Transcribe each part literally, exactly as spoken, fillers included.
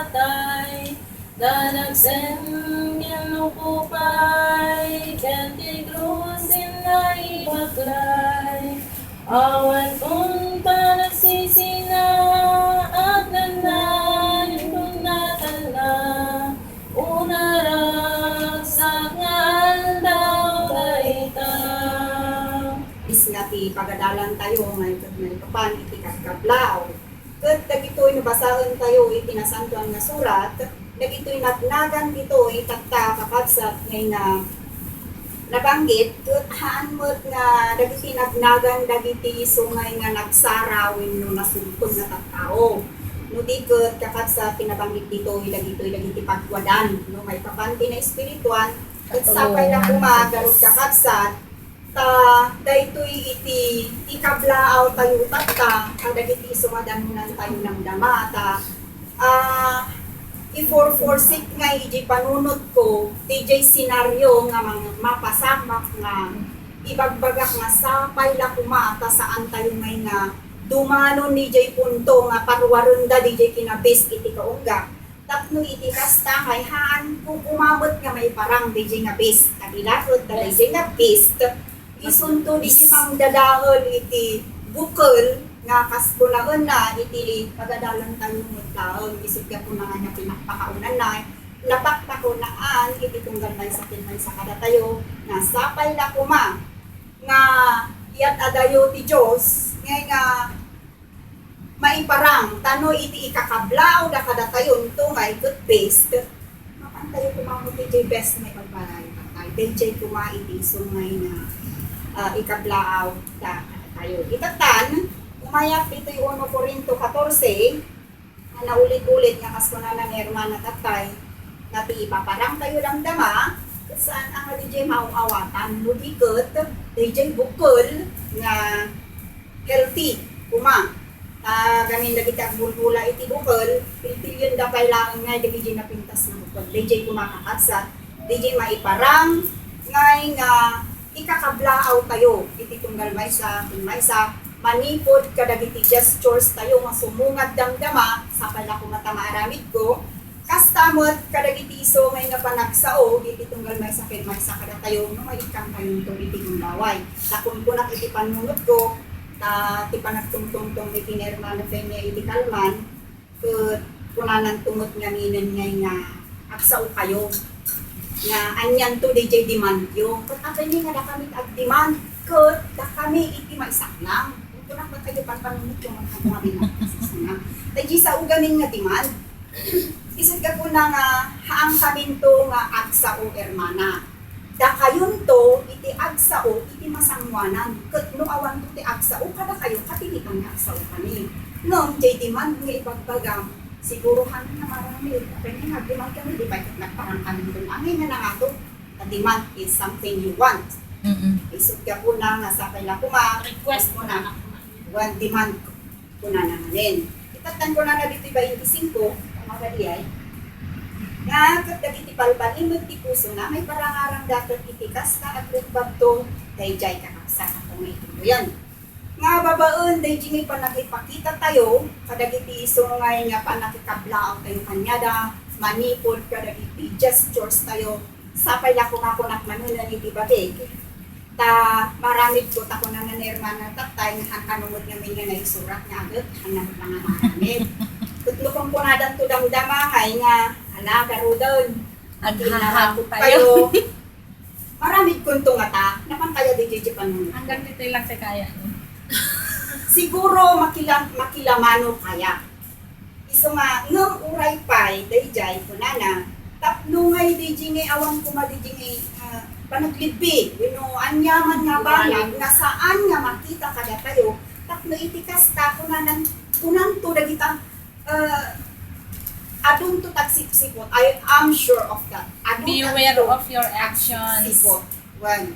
tay, ta nagsem ken ukupay, ken ti krus inna ibaklay. Awan kun panagsisina, agnanan kun natanna, unaragsak nga aldaw dayta. Isla ti pagadalan tayo, nga iket maipapan iti kabkablaw. Ket dagitoy no basaen tayo iti Nasantoan nga Surat, dagitoy nagnagan ditoy tatta, kakabsat, ngay nga nabanggit, ket haan met nga dagiti nagnagan dagiti isu ngay nga nagsara wenno nasumtong nga tattao. No di ket, kakabsat, ti nabanggit ditoy, dagitoy dagiti pagwadan, no, maipapan ti naespirituan, ket sapay la koma, garud, kakabsat, ta daytoy iti ikablaaw tayo tatta, kadagiti isu nga danunan tayo namnama, ta, ah, i-foreforesee ngay iti panunotko, ti jay senaryo nga mang-, mapasamak nga ibagbagak nga sapay la koma ta saan tayo ngay nga dumano ni jay punto nga parwarenda di jay kinabis iti kaungga. Tapno iti kasta, ngay haan ko koma met nga maiparang dayjay nga best. Tagilakod ta dayjay nga best, isunto di mangdadael iti bukel nga kas kunaenna iti pagadalan tayo met laeng. Isut' gapuna nga napinakpakaunanna, napakpakunaan iti tunggal maysa ken maysa kadatayo, nga sapay la koma nga iyat-adayo ti Dios, ngay nga maiparang, ta no iti ikakablaaw da kadatayonto nga iket best, mapantayo koma met iti best nga ipagbalay patay. Dayjay koma iti isu nga ina, ah, ikablaaw da kadatayo. Itatan, umayat ditoy uno Corinto catorce, nga naulit-ulit nga kas kunana ni Hermana Tatay, nga ti ipaparang tayo damdama, saan a nga dayjay maaw-awatan, no di ket dayjay bukel nga healthy koma. Ta gamin dagiti agbulbula iti bukel, pilpilionda pay laeng ngay dagiti napintas nga bukel. Dayjay koma kakabsat, dayjay maiparang ngay nga ikakablaaw tayo iti tunggal maysa ken maysa, manipud kadagiti gestures tayo nga sumungad damdama, sapay la koma ta maaramidko, kasta met kadagiti isu nga nga panagsao iti tunggal maysa ken maysa kadatayo no maikkan kayonto iti gundaway. Ta kunkunak iti panunotko, ta ti panagtungtungtong ni Hermana Peña iti kalman, ket kunananto met ngaminen ngay nga agsao kayo. Nga anianto dayjay demandyo. Ket apay ni nga dakami ti agdemand, ket dakami iti maisaknang. Kunkunak met kayo panpanunotko nga kami nga. Dayjay sao gamin nga demand. Isut' gapuna nga haankaminto nga agsao, hermana. Dakayonto iti agsao iti masangoanan, ket no awanto ti agsao kadakayo, katilitan nga agsaokami. Ngem jay demand nga ibagbagam, siguro haan nga maaramid. Apay ni nga agdemand kami, di pay ket nagparangkaminton angay nga nangato. A demand is something you want. Mm-mm. Isut' gapuna nga sapay la koma, request mo na. One demand. Kunana manen. Itatan kunana ditoy bainti singko, pamagadi ay, nga ket dagiti palpalimed ti pusona, maiparangarangda ket iti kasta, agregbagto dayjay kakabsat a pangaytoyen. Nga babaen daydi nga panagipakita tayo kadagiti isu nga nga panakikablaaw tayo kaniada, manipud kadagiti gestures tayo, sapay la koma kunak manen iti bagik. Ta maaramidko, ta kunana ni Hermana Tatay nga haan kano met ngamin nga naisurat nga aget, haan na met nga maaramid. Ket no kunkunadanto damdama ngay nga, ala, garuden, aghahapo tayo. Maaramidkonto ngata, napan kaya dayjay panunot. Hanggang ditoy lang ti kaya, no? Siguro makila-, makilamano kaya. Isu nga, ngem uray pay dayjay kunana, tapno ngay dayjay nga awan koma dayjay nga, ah, panaglibbi wenno aniaman nga banag nga saan nga makita kadatayo, tapno iti kasta, kunanan, kunanto dagita, ah, adunto tagsipsiput. I am sure of that. Adunto. Beware of your actions. Sipsiput. Wen.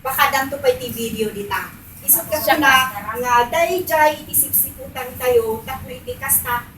Baka danto pay ti video dita. Isut' gapuna nga dayjay iti sipsiputan tayo, tapno iti kasta,